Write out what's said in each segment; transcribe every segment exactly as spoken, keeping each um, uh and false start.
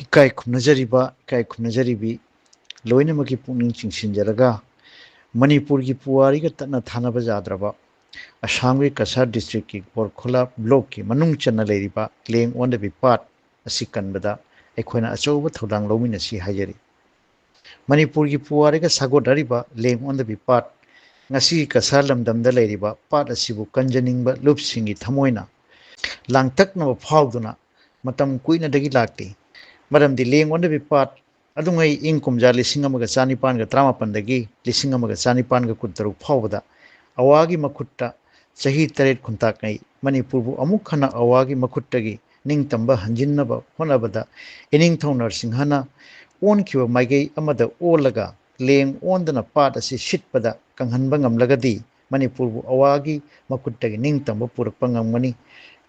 ꯏꯀꯥꯏ ꯈꯨꯝꯅꯖꯔꯤꯕ, ꯏꯀꯥꯏ ꯈꯨꯝꯅꯖꯔꯤꯕꯤ ꯂꯣꯏꯅꯃꯛꯀꯤ ꯄꯨꯛꯅꯤꯡ ꯆꯤꯡꯁꯤꯟꯖꯔꯒ, ꯃꯅꯤꯄꯨꯔꯒꯤ ꯄꯨꯋꯥꯔꯤꯒ ꯇꯠꯅ ꯊꯥꯅꯕ ꯌꯥꯗ꯭ꯔꯕ ꯑꯁꯥꯝꯒꯤ ꯀꯁꯥꯔ ꯗꯤꯁꯇ꯭ꯔꯤꯛꯀꯤ ꯕꯣꯔꯈꯣꯂꯥ ꯕ꯭ꯂꯣꯛꯀꯤ ꯃꯅꯨꯡ ꯆꯟꯅ ꯂꯩꯔꯤꯕ ꯂꯦꯡ ꯑꯣꯟꯗꯕꯤ ꯄꯥꯠ ꯑꯁꯤ ꯀꯟꯕꯗ ꯑꯩꯈꯣꯏꯅ ꯑꯆꯧꯕ ꯊꯧꯗꯥꯡ ꯂꯧꯃꯤꯟꯅꯁꯤ ꯍꯥꯏꯖꯔꯤ꯫ ꯃꯅꯤꯄꯨꯔꯒꯤ ꯄꯨꯋꯥꯔꯤꯒ ꯁꯥꯒꯣꯟꯅꯔꯤꯕ ꯂꯦꯡ ꯑꯣꯟꯗꯕꯤ ꯄꯥꯠ, ꯉꯁꯤꯒꯤ ꯀꯁꯥꯔ ꯂꯝꯗꯝꯗ ꯂꯩꯔꯤꯕ ꯄꯥꯠ ꯑꯁꯤꯕꯨ ꯀꯟꯖꯅꯤꯡꯕ ꯂꯨꯞꯁꯤꯡꯒꯤ ꯊꯃꯣꯏꯅ ꯂꯥꯡꯇꯛꯅꯕ ꯐꯥꯎꯗꯨꯅ ꯃꯇꯝ ꯀꯨꯏꯅꯗꯒꯤ ꯂꯥꯛꯂꯤ꯫ ꯃꯔꯝꯗꯤ ꯂꯦꯡ ꯑꯣꯟꯗꯕꯤ ꯄꯥꯠ ꯑꯗꯨꯉꯩ ꯏꯪ ꯀꯨꯝꯖꯥ ꯂꯤꯁꯤꯡ ꯑꯃꯒ ꯆꯅꯤꯄꯥꯟꯒ ꯇꯔꯥꯃꯥꯄꯟꯗꯒꯤ ꯂꯤꯁꯤꯡ ꯑꯃꯒ ꯆꯅꯤꯄꯥꯟꯒ ꯀꯨꯟꯇꯔꯨꯛ ꯐꯥꯎꯕꯗ ꯑꯋꯥꯒꯤ ꯃꯈꯨꯠꯇ ꯆꯍꯤ ꯇꯔꯦꯠ ꯈꯨꯟꯇꯥꯛꯉꯩ ꯃꯅꯤꯄꯨꯔꯕꯨ ꯑꯃꯨꯛ ꯍꯟꯅ ꯑꯋꯥꯒꯤ ꯃꯈꯨꯠꯇꯒꯤ ꯅꯤꯡꯇꯝꯕ ꯍꯟꯖꯤꯟꯅꯕ ꯍꯣꯠꯅꯕꯗ ꯏꯅꯤꯡꯊꯧ ꯅꯔꯁꯤꯡꯍꯅ ꯑꯣꯟꯈꯤꯕ ꯃꯥꯏꯀꯩ ꯑꯃꯗ ꯑꯣꯜꯂꯒ ꯂꯦꯡ ꯑꯣꯟꯗꯅ ꯄꯥꯠ ꯑꯁꯤ ꯁꯤꯠꯄꯗ ꯀꯪꯍꯟꯕ ꯉꯝꯂꯒꯗꯤ ꯃꯅꯤꯄꯨꯔꯕꯨ ꯑꯋꯥꯒꯤ ꯃꯈꯨꯠꯇꯒꯤ ꯅꯤꯡꯇꯝꯕ ꯄꯨꯔꯛꯄ ꯉꯝꯒꯅꯤ꯫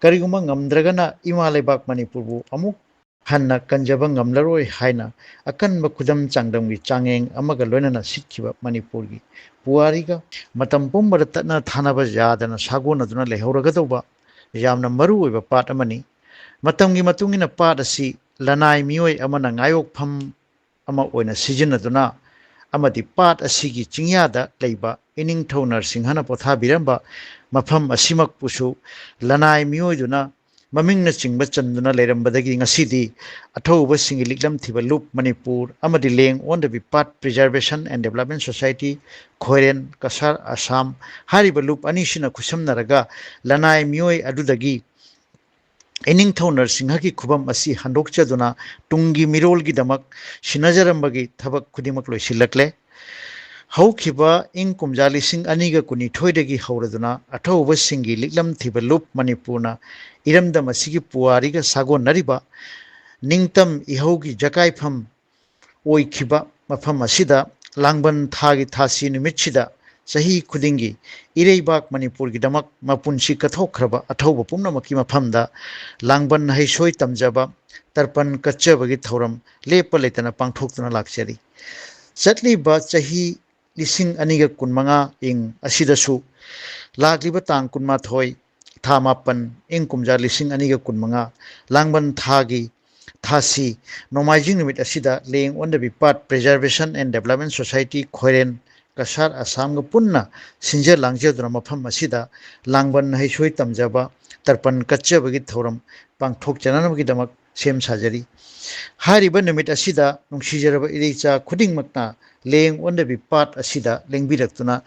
ꯀꯔꯤꯒꯨꯝꯕ ꯉꯝꯗ꯭ꯔꯒꯅ ꯏꯃꯥ ꯂꯩꯕꯥꯛ ꯃꯅꯤꯄꯨꯔꯕꯨ ꯑꯃꯨꯛ ꯍꯟꯅ ꯀꯟꯖꯕ ꯉꯝꯂꯔꯣꯏ ꯍꯥꯏꯅ ꯑꯀꯟꯕ ꯈꯨꯗꯝ ꯆꯥꯡꯗꯝꯒꯤ ꯆꯥꯡꯌꯦꯡ ꯑꯃꯒ ꯂꯣꯏꯅꯅ ꯁꯤꯠꯈꯤꯕ ꯃꯅꯤꯄꯨꯔꯒꯤ ꯄꯨꯋꯥꯔꯤꯒ ꯃꯇꯝ ꯄꯨꯝꯕꯗ ꯇꯠꯅ ꯊꯥꯅꯕ ꯌꯥꯗꯅ ꯁꯥꯒꯣꯟꯅꯗꯨꯅ ꯂꯩꯍꯧꯔꯒꯗꯧꯕ ꯌꯥꯝꯅ ꯃꯔꯨ ꯑꯣꯏꯕ ꯄꯥꯠ ꯑꯃꯅꯤ꯫ ꯃꯇꯝꯒꯤ ꯃꯇꯨꯡ ꯏꯟꯅ ꯄꯥꯠ ꯑꯁꯤ ꯂꯅꯥꯏ ꯃꯤꯑꯣꯏ ꯑꯃꯅ ꯉꯥꯏꯌꯣꯛꯐꯝ ꯑꯃ ꯑꯣꯏꯅ ꯁꯤꯖꯤꯟꯅꯗꯨꯅ ꯑꯃꯗꯤ ꯄꯥꯠ ꯑꯁꯤꯒꯤ ꯆꯤꯡꯌꯥꯗ ꯂꯩꯕ ꯏꯅꯤꯡꯊꯧ ꯅꯔꯁꯤꯡꯍꯅ ꯄꯣꯊꯥꯕꯤꯔꯝꯕ ꯃꯐꯝ ꯑꯁꯤꯃꯛꯄꯨꯁꯨ ꯂꯅꯥꯏ ꯃꯤꯑꯣꯏꯗꯨꯅ ꯃꯃꯤꯡꯅꯆꯤꯡꯕ ꯆꯟꯗꯨꯅ ꯂꯩꯔꯝꯕꯗꯒꯤ ꯉꯁꯤꯗꯤ ꯑꯊꯧꯕꯁꯤꯡꯒꯤ ꯂꯤꯛꯂꯝ ꯊꯤꯕ ꯂꯨꯞ ꯃꯅꯤꯄꯨꯔ ꯑꯃꯗꯤ ꯂꯦꯡ ꯑꯣꯟꯗꯕꯤ ꯄꯥꯠ Preservation and Development Society, ꯈꯣꯏꯔꯦꯟ Cachar Assam ꯍꯥꯏꯔꯤꯕ ꯂꯨꯞ ꯑꯅꯤꯁꯤꯅ ꯈꯨꯠꯁꯝꯅꯔꯒ ꯂꯅꯥꯏ ꯃꯤꯑꯣꯏ ꯑꯗꯨꯗꯒꯤ ꯏꯅꯤꯡꯊꯧ ꯅꯔꯁꯤꯡꯍꯒꯤ ꯈꯨꯕꯝ ꯑꯁꯤ ꯍꯟꯗꯣꯛꯆꯗꯨꯅ ꯇꯨꯡꯒꯤ ꯃꯤꯔꯣꯜꯒꯤꯗꯃꯛ ꯁꯤꯟꯅꯖꯔꯝꯕꯒꯤ ꯊꯕꯛ ꯈꯨꯗꯤꯡꯃꯛ ꯂꯣꯏꯁꯤꯜꯂꯛꯂꯦ꯫ ꯍꯧꯈꯤꯕ ꯏꯪ ꯀꯨꯝꯖꯥ ꯂꯤꯁꯤꯡ ꯑꯅꯤꯒ ꯀꯨꯟꯅꯤꯊꯣꯏꯗꯒꯤ ꯍꯧꯔꯗꯨꯅ ꯑꯊꯧꯕꯁꯤꯡꯒꯤ ꯂꯤꯛꯂꯝ ꯊꯤꯕ ꯂꯨꯞ ꯃꯅꯤꯄꯨꯔꯅ ꯏꯔꯝꯗꯝ ꯑꯁꯤꯒꯤ ꯄꯨꯋꯥꯔꯤꯒ ꯁꯥꯒꯣꯟꯅꯔꯤꯕ ꯅꯤꯡꯇꯝ ꯏꯍꯧꯒꯤ ꯖꯀꯥꯏꯐꯝ ꯑꯣꯏꯈꯤꯕ ꯃꯐꯝ ꯑꯁꯤꯗ ꯂꯥꯡꯕꯟ ꯊꯥꯒꯤ ꯊꯥꯁꯤ ꯅꯨꯃꯤꯠꯁꯤꯗ ꯆꯍꯤ ꯈꯨꯗꯤꯡꯒꯤ ꯏꯔꯩꯕꯥꯛ ꯃꯅꯤꯄꯨꯔꯒꯤꯗꯃꯛ ꯃꯄꯨꯟꯁꯤ ꯀꯠꯊꯣꯛꯈ꯭ꯔꯕ ꯑꯊꯧꯕ ꯄꯨꯝꯅꯃꯛꯀꯤ ꯃꯐꯝꯗ ꯂꯥꯡꯕꯟ ꯍꯩꯁꯣꯏ ꯇꯝꯖꯕ, ꯇꯔꯄꯟ ꯀꯠꯆꯕꯒꯤ ꯊꯧꯔꯝ ꯂꯦꯞꯄ ꯂꯩꯇꯅ ꯄꯥꯡꯊꯣꯛꯇꯨꯅ ꯂꯥꯛꯆꯔꯤ꯫ ꯆꯠꯂꯤꯕ ꯆꯍꯤ ꯂꯤꯁꯤꯡ ꯑꯅꯤꯒ ꯀꯨꯟꯃꯉꯥ ꯏꯪ ꯑꯁꯤꯗꯁꯨ ꯂꯥꯛꯂꯤꯕ ꯇꯥꯡ ꯀꯨꯟꯃꯥꯊꯣꯏ, ꯊꯥ ꯃꯥꯄꯟ, ꯏꯪ ꯀꯨꯝꯖꯥ ꯂꯤꯁꯤꯡ ꯑꯅꯤꯒ ꯀꯨꯟꯃꯉꯥ, ꯂꯥꯡꯕꯟ ꯊꯥꯒꯤ ꯊꯥꯁꯤ ꯅꯣꯡꯃꯥꯏꯖꯤꯡ ꯅꯨꯃꯤꯠ ꯑꯁꯤꯗ Laying on the Bepat Preservation and Development Society, ꯈꯣꯏꯔꯦꯟ, Cachar, ꯑꯁꯥꯝꯒ ꯄꯨꯟꯅ ꯁꯤꯟꯖ ꯂꯥꯡꯖꯗꯨꯅ ꯃꯐꯝ ꯑꯁꯤꯗ ꯂꯥꯡꯕꯟ ꯍꯩꯁꯣꯏ ꯇꯝꯖꯕ, ꯇꯔꯄꯟ ꯀꯠꯆꯕꯒꯤ ꯊꯧꯔꯝ ꯄꯥꯡꯊꯣꯛꯆꯅꯅꯕꯒꯤꯗꯃꯛ ꯁꯦꯝ ꯁꯥꯖꯔꯤ꯫ ꯍꯥꯏꯔꯤꯕ ꯅꯨꯃꯤꯠ ꯑꯁꯤꯗ ꯅꯨꯡꯁꯤꯖꯔꯕ ꯏꯔꯩꯆꯥ ꯈꯨꯗꯤꯡꯃꯛꯅ Laying on the Bepat ꯑꯁꯤꯗ ꯂꯦꯡꯕꯤꯔꯛꯇꯨꯅ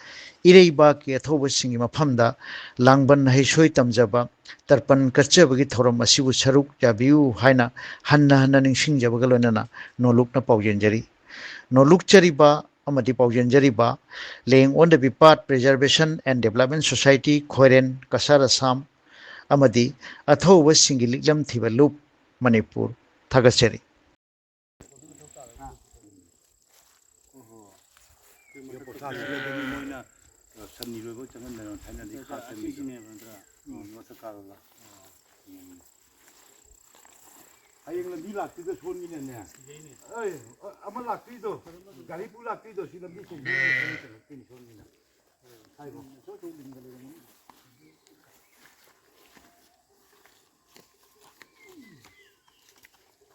ꯏꯔꯩꯕꯥꯛꯀꯤ ꯑꯊꯧꯕꯁꯤꯡꯒꯤ ꯃꯐꯝꯗ ꯂꯥꯡꯕꯟ ꯍꯩꯁꯣꯏ ꯇꯝꯖꯕ, ꯇꯔꯄꯟ ꯀꯠꯆꯕꯒꯤ ꯊꯧꯔꯝ ꯑꯁꯤꯕꯨ ꯁꯔꯨꯛ ꯌꯥꯕꯤꯌꯨ ꯍꯥꯏꯅ ꯍꯟꯅ ꯍꯟꯅ ꯅꯤꯡꯁꯤꯡꯖꯕꯒ ꯂꯣꯏꯅꯅ ꯅꯣꯂꯨꯛꯅ ꯄꯥꯎꯖꯦꯟꯖꯔꯤ꯫ ꯅꯣꯂꯨꯛꯆꯔꯤꯕ ꯑꯃꯗꯤ ꯄꯥꯎꯖꯦꯟꯖꯔꯤꯕ Laying on the Bepat Preservation and Development Society, ꯈꯣꯏꯔꯦꯟ, Cachar, Assam, ꯑꯃꯗꯤ ꯑꯊꯧꯕꯁꯤꯡꯒꯤ ꯂꯤꯛꯂꯝ ꯊꯤꯕ ꯂꯨꯞ, ꯃꯅꯤꯄꯨꯔ꯫ ꯊꯥꯒꯠꯆꯔꯤ꯫ ꯄꯣꯊꯥꯁꯤꯗꯗꯤ ꯃꯣꯏꯅ ꯁꯟꯅꯤ ꯂꯣꯏꯕ ꯆꯪꯍꯟꯗꯅ ꯊꯥꯏꯅꯗꯤ ꯈꯥ ꯆꯪꯉꯤꯗꯣ꯫ ꯎꯝ, ꯃꯊꯛ ꯀꯥꯔꯒ꯫ ꯎꯝ꯫ ꯍꯌꯦꯡ ꯂꯝꯕꯤ ꯂꯥꯛꯇꯣꯏꯗꯣ ꯁꯣꯟꯒꯤꯅꯅꯦ꯫ ꯑꯩ, ꯑꯃ ꯂꯥꯛꯇꯣꯏꯗꯣ, ꯒꯥꯔꯤ ꯄꯨ ꯂꯥꯛꯇꯣꯏꯗꯣ, ꯁꯤ ꯂꯝꯕꯤ ꯁꯦꯡꯗꯣꯛꯅꯕ ꯁꯣꯟꯒꯤꯅ꯫ ꯍꯥꯏꯕꯣ꯫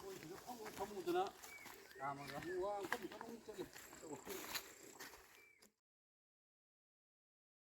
ꯃꯣꯏꯁꯤꯗ ꯐꯝꯃꯨ ꯐꯝꯃꯨꯗꯅ ꯋꯥ ꯐꯝ ꯐꯝ ꯆꯠꯂꯤ꯫